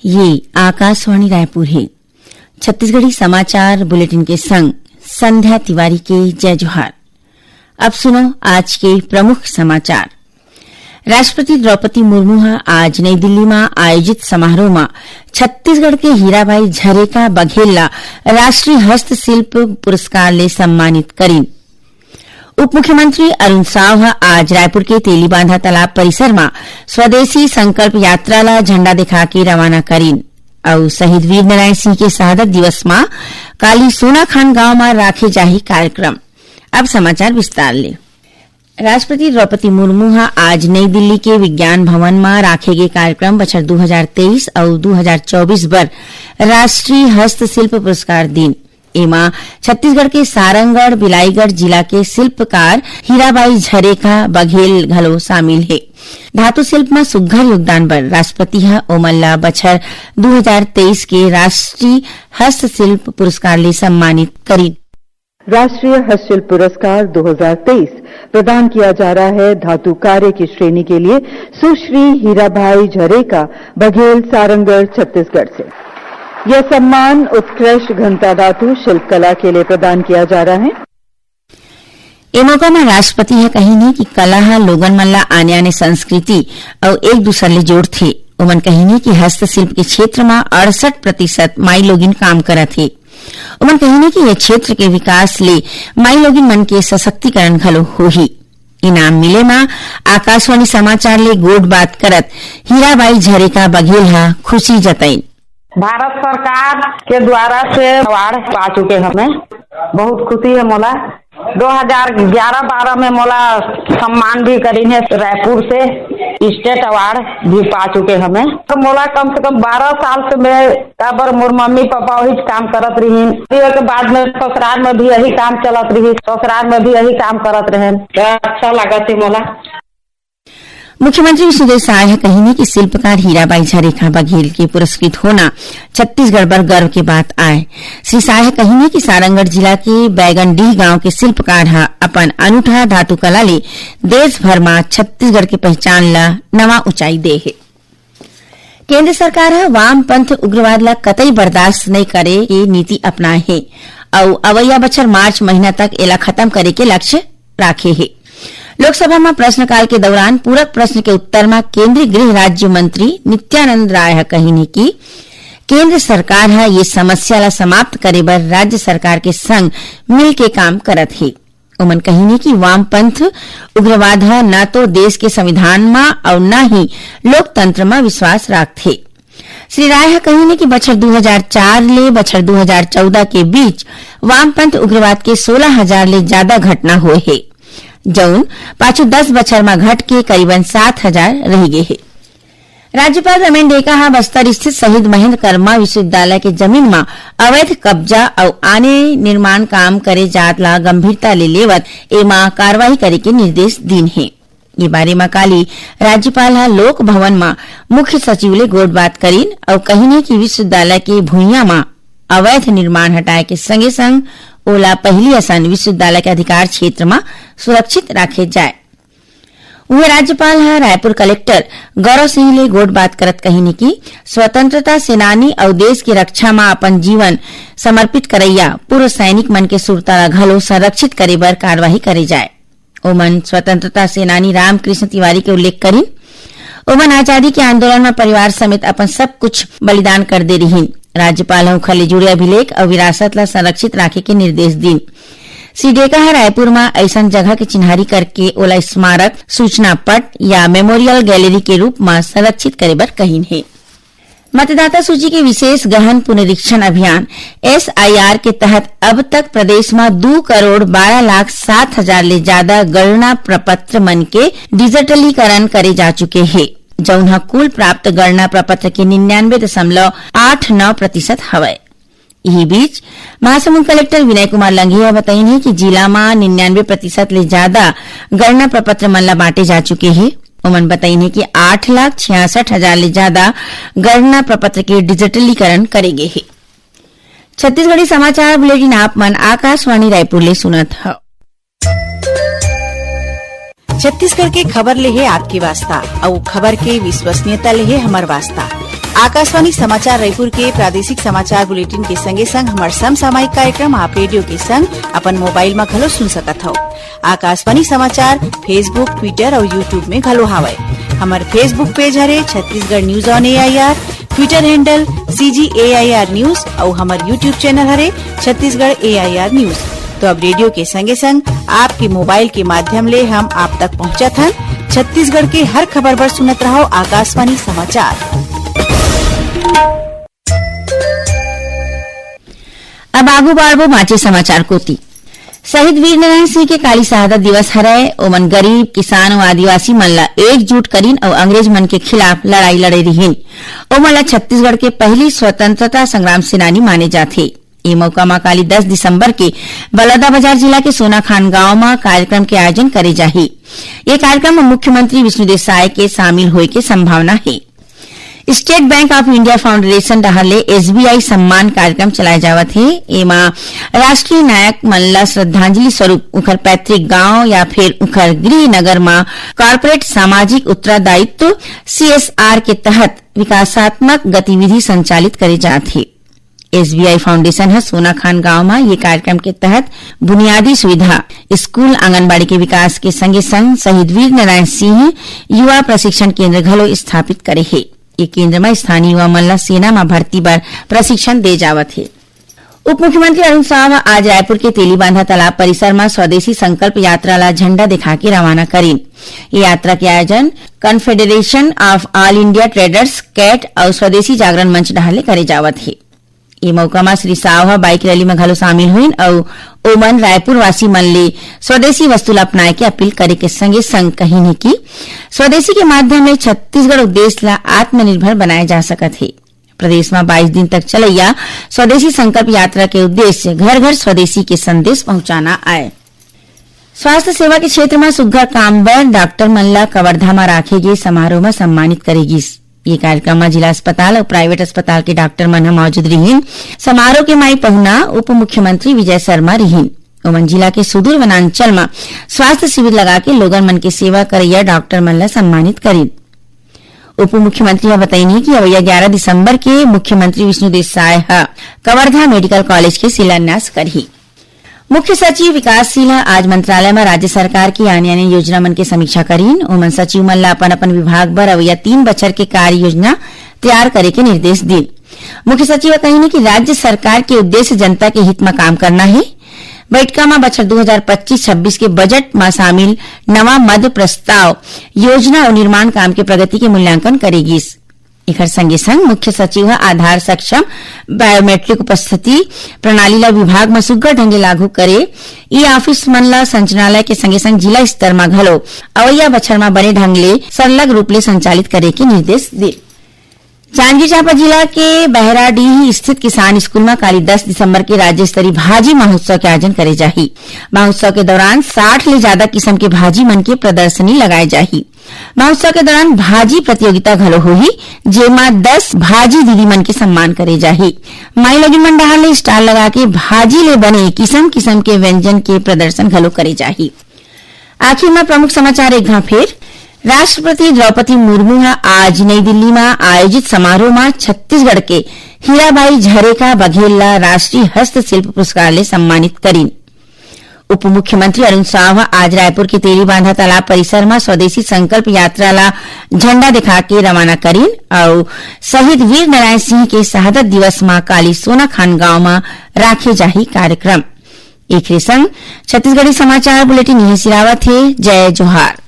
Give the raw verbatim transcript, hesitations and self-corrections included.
ये आकाशवाणी रायपुर हे। छत्तीसगढ़ी समाचार बुलेटिन के संग संध्या तिवारी के जय जोहार। अब सुनो आज के प्रमुख समाचार। राष्ट्रपति द्रौपदी मुर्मू ह आज नई दिल्ली म आयोजित समारोह म छत्तीसगढ़ के हीराबाई झरेका बघेल ला राष्ट्रीय हस्तशिल्प पुरस्कार ले सम्मानित करिन। उप मुख्यमंत्री अरुण साव ह आज रायपुर के तेलीबांधा तालाब परिसर म स्वदेशी संकल्प यात्रा ला झंडा दिखा के रवाना करिन। अउ शहीद वीर नारायण सिंह के शहादत दिवस म काली सोनाखान गांव म राखे जाही कार्यक्रम। अब समाचार विस्तार ले। राष्ट्रपति द्रौपदी मुर्मू ह आज नई दिल्ली के विज्ञान भवन म राखे गे कार्यक्रम बछर दू हजार तेईस अउ दू हजार चौबीस बर राष्ट्रीय हस्तशिल्प पुरस्कार दिन। एमा छत्तीसगढ़ के सारंगढ़ बिलाईगढ़ जिला के शिल्पकार हीराबाई झरेखा बघेल घलो शामिल हे। धातु शिल्प म सुग्घर योगदान बर राष्ट्रपति ह ओमन ला बछर दू हजार तेईस के राष्ट्रीय हस्तशिल्प पुरस्कार ले सम्मानित करिन। राष्ट्रीय हस्तशिल्प पुरस्कार दो हज़ार तेईस प्रदान किया जा रहा है धातु कार्य की श्रेणी के लिए सुश्री हीराबाई झरेका, बघेल, सारंगढ़, छत्तीसगढ़ से। यह सम्मान उत्कृष्ट घंटा धातु शिल्पकला के लिए प्रदान किया जा रहा है। ए मौका म राष्ट्रपति ह कहिन हे कि कला ह लोगन मन ला आने-आने संस्कृति अउ एक दूसर ले जोड़थे। ओमन कहिन हे कि हस्तशिल्प के क्षेत्र म अड़सठ प्रतिशत माईलोगिन काम करत हे। ओमन कहिन हे कि ये क्षेत्र के विकास ले माईलोगिन मन के सशक्तिकरण घलो होही। इनाम मिले म आकाशवाणी समाचार ले गोठ बात करत हीराबाई झरेका बघेल ह खुशी जतइन। भारत सरकार के द्वारा से अवार्ड पा चुके हमें, बहुत खुशी है मोला। दो हज़ार ग्यारह बारह में मोला सम्मान भी करीन है रायपुर से, स्टेट अवार्ड भी पा चुके हमें। तो मोला कम से कम बारह साल से मैं काबर मोर मम्मी पापा वही काम करत रहीन। फिर के बाद में ससुराल में भी यही काम चलत रही, ससुराल में भी यही काम करत रहेन। तो अच्छा लागत है मोला। मुख्यमंत्री विष्णुदेव साय ह कहिन हे कि शिल्पकार हीराबाई झरेखा बघेल के पुरस्कृत होना छत्तीसगढ़ बर गर्व के बात आय। श्री साय ह कहिन हे कि सारंगढ़ जिला के बैगनडीह गांव के शिल्पकार ह अपन अनूठा धातु कला ले देश भर म छत्तीसगढ़ के पहचान ल नवा ऊंचाई दे हे। केंद्र सरकार ह वामपंथ उग्रवाद ल कतई बर्दाश्त नइ करे के नीति अपनाए हे अउ अवइया बछर मार्च महीना तक एला खत्म करे के लक्ष्य राखे हे। लोकसभा म प्रश्नकाल के दौरान पूरक प्रश्न के उत्तर म केंद्रीय गृह राज्य मंत्री नित्यानंद राय ह कहिन हे कि केंद्र सरकार ह ये समस्या ल समाप्त करे बर राज्य सरकार के संग मिलके काम करत हे। ओमन कहिन हे कि वामपंथ उग्रवाद ह न तो देश के संविधान म अउ न ही लोकतंत्र म विश्वास राखथे। श्री राय ह कहिन हे कि बछर दू हज़ार चार ले बछर दू हज़ार चौदह के बीच वामपंथ उग्रवाद के सोलह हज़ार ले जादा घटना होए हे, जउन पाछू दस बछर म घट के करीबन सात हज़ार रह गे हे। राज्यपाल रमेन डेका ह बस्तर स्थित शहीद महेंद्र कर्मा विश्वविद्यालय के जमीन म अवैध कब्जा अउ आने निर्माण काम करे जात ला गंभीरता ले लेवत एमा कार्रवाई करे के निर्देश दीन हे। ये बारे म काली राज्यपाल ह लोक भवन म मुख्य सचिव ले गोठ बात करीन अउ कहिन हे कि विश्वविद्यालय के भुइयां म अवैध निर्माण हटाए के संगे संग ओला पहिली असन विश्वविद्यालय के अधिकार क्षेत्र म सुरक्षित राखे जाए। उहें राज्यपाल ह रायपुर कलेक्टर गौरव सिंह ले गोठ बात करत कहिन हे कि स्वतंत्रता सेनानी अउ देश के रक्षा म अपन जीवन समर्पित करइया पूर्व सैनिक मन के सुरता ला घलो संरक्षित करे बर कार्रवाई करे जाए। ओमन स्वतंत्रता सेनानी रामकृष्ण तिवारी के उल्लेख करिन। ओमन आजादी के आंदोलन म परिवार समेत अपन सब कुछ बलिदान कर दे रिहीन। राज्यपाल ह उखर ले जुड़े अभिलेख अउ विरासत ला संरक्षित राखे के निर्देश दीन। श्री डेका ह रायपुर म अइसन जगह के चिन्हारी करके ओला स्मारक, सूचना पट या मेमोरियल गैलरी के रूप म संरक्षित करे बर कहिन हे। मतदाता सूची के विशेष गहन पुनरीक्षण अभियान, एसआईआर, के तहत अब तक प्रदेश म दू करोड़ बारह लाख सात हजार ले जादा गणना प्रपत्र मन के डिजिटलीकरण करे जा चुके हे, जउन ह कुल प्राप्त गणना प्रपत्र के निन्यानवे दशमलव आठ नौ प्रतिशत हवय। इही बीच, महासमुंद कलेक्टर विनय कुमार लंघे ह बताइन हे कि जिला म निन्यानवे प्रतिशत ले जादा गणना प्रपत्र मन ल बांटे जा चुके हे। ओमन बताइन हे कि आठ लाख छियासठ हजार ले जादा गणना प्रपत्र के डिजिटलीकरण करे गे हे। छत्तीसगढ़ी समाचार बुलेटिन आप मन आकाशवाणी रायपुर ले सुनत हव। छत्तीसगढ़ के खबर ले हे आपके वास्ता, अउ खबर के विश्वसनीयता ले हे हमर वास्ता। आकाशवाणी समाचार रायपुर के प्रादेशिक समाचार बुलेटिन के संगे संग हमर समसामयिक कार्यक्रम आप रेडियो के संग अपन मोबाइल म घलो सुन सकत हव। आकाशवाणी समाचार Facebook, Twitter अउ YouTube में घलो हावय। हमर Facebook पेज हरे Chhattisgarh news on AIR, Twitter handle CG AIR news अउ हमर YouTube चैनल हरे छत्तीसगढ़ एआईआर न्यूज। तो अब रेडियो के संगे संग आपके मोबाइल के माध्यम ले हम आप तक पहुंचत हन। छत्तीसगढ़ के हर खबर बर सुनत रहव आकाशवाणी समाचार। अब आगू बाढ़बो बांचे समाचार कोति। शहीद वीर नारायण सिंह के काली शहादत दिवस हरय। ओमन गरीब, किसान अउ आदिवासी मन ला एकजुट करिन अउ अंग्रेज मन के खिलाफ लड़ाई लड़े रिहिन। ओमन ला छत्तीसगढ़ के पहिली स्वतंत्रता संग्राम सेनानी माने जाथे। ए मौका म काली दस दिसंबर के बलौदाबाजार जिला के सोनाखान गांव म कार्यक्रम के आयोजन करे जाही। ये कार्यक्रम म मुख्यमंत्री विष्णुदेव साय के शामिल होए के संभावना हे। State bank of India foundation डहार ले एसबीआई सम्मान कार्यक्रम चलाए जावत हे। एमा राष्ट्रीय नायक मन ला श्रद्धांजलि स्वरूप उखर पैतृक गांव या फिर उखर गृह नगर म कॉर्पोरेट सामाजिक उत्तरदायित्व, सीएसआर, के तहत विकासात्मक गतिविधि संचालित करे जात हे। एसबीआई फाउंडेशन ह सोनाखान गांव म ये कार्यक्रम के तहत बुनियादी सुविधा, स्कूल, आंगनबाड़ी के विकास के संगे संग शहीद वीर नारायण सिंह युवा प्रशिक्षण केंद्र घलो स्थापित करे हे। ये केंद्र म स्थानीय युवा मन ल सेना म भर्ती बर प्रशिक्षण दे जावत हे। उप मुख्यमंत्री अरुण साव ह आज रायपुर के तेलीबांधा तालाब परिसर म स्वदेशी संकल्प यात्रा ला झंडा दिखा के रवाना करिन। ये यात्रा के आयोजन confederation of all India traders, CAT अउ स्वदेशी जागरण मंच डहार ले करे जावत हे। ए मौका म श्री साव ह बाइक रैली म घलो शामिल होइन अउ ओमन रायपुर वासी मन ले स्वदेशी वस्तु ल अपनाए के अपील करे के संगे संग कहिन हे कि स्वदेशी के माध्यम ले छत्तीसगढ़ अउ देश ल आत्मनिर्भर बनाए जा सकत हे। प्रदेश म बाईस दिन तक चलैया स्वदेशी संकल्प यात्रा के उद्देश्य घर घर स्वदेशी के संदेश पहुंचाना आय। स्वास्थ्य सेवा के क्षेत्र म सुग्घर काम बर डॉक्टर मन ल कवर्धा म राखे गे समारोह म सम्मानित करे गिस। ये कार्यक्रम म जिला अस्पताल अउ प्राइवेट अस्पताल के डॉक्टर मन ह मौजूद रिहिन। समारोह के माई पहुना उप मुख्यमंत्री विजय शर्मा रिहिन। ओमन जिला के सुदूर वनांचल म स्वास्थ्य शिविर लगा के लोगन मन के सेवा करैया डॉक्टर मन ल सम्मानित करिन। उप मुख्यमंत्री ह बतइनी कि अवइया ग्यारा दिसंबर के मुख्यमंत्री विष्णुदेव साय ह कवर्धा मेडिकल कॉलेज के शिलान्यास करही। मुख्य सचिव विकासशील ह आज मंत्रालय म राज्य सरकार के आने-आने योजना मन के समीक्षा करिन। ओमन सचिव मन ल अपन-अपन विभाग बर अवइया तीन बछर के कार्य योजना तैयार करे के निर्देश दीन। मुख्य सचिव ह कहिन कि राज्य सरकार के उद्देश्य जनता के हित म काम करना हे। बइठका म बछर दू हजार पच्चीस छब्बीस के बजट म शामिल नवा मद प्रस्ताव, योजना अउ निर्माण काम के प्रगति के मूल्यांकन करे गिस। एखर संगे संग मुख्य सचिव ह आधार सक्षम बायोमेट्रिक उपस्थिति प्रणाली ल विभाग म सुग्घर ढंग ले लागू करे, ई ऑफिस मन ल संचालनालय के संगे संग जिला स्तर म घलो अवइया बछर म बने ढंग ले सरलग रूप ले संचालित करे के निर्देश दे। जांजगीर चांपा जिला के बहराडीह स्थित किसान स्कूल म काली दस दिसंबर के राज्य स्तरीय भाजी महोत्सव के आयोजन करे जाही। महोत्सव के दौरान साठ ले जादा किसम के भाजी मन के प्रदर्शनी लगाए जाही। महोत्सव के दौरान भाजी प्रतियोगिता घलो होही, जेमा दस भाजी दीदी मन के सम्मान करे जाही। माई लोगिन मन डहार ले स्टॉल लगा के भाजी ले बने किसम किसम के व्यंजन के प्रदर्शन घलो करे जाही। आखिर म प्रमुख समाचार एक घांव फेर। राष्ट्रपति द्रौपदी मुर्मू ह आज नई दिल्ली म आयोजित समारोह म छत्तीसगढ़ के हीराबाई झरेका बघेल ल राष्ट्रीय हस्तशिल्प पुरस्कार ले सम्मानित करिन। उप मुख्यमंत्री अरुण साव ह आज रायपुर के तेलीबांधा तालाब परिसर म स्वदेशी संकल्प यात्रा ला झंडा दिखा के रवाना करिन अउ शहीद वीर नारायण सिंह के शहादत दिवस म काली सोनाखान गांव म राखे जाही कार्यक्रम। एखरे संग छत्तीसगढ़ी समाचार बुलेटिन इहें सिरावत हे। जय जोहार।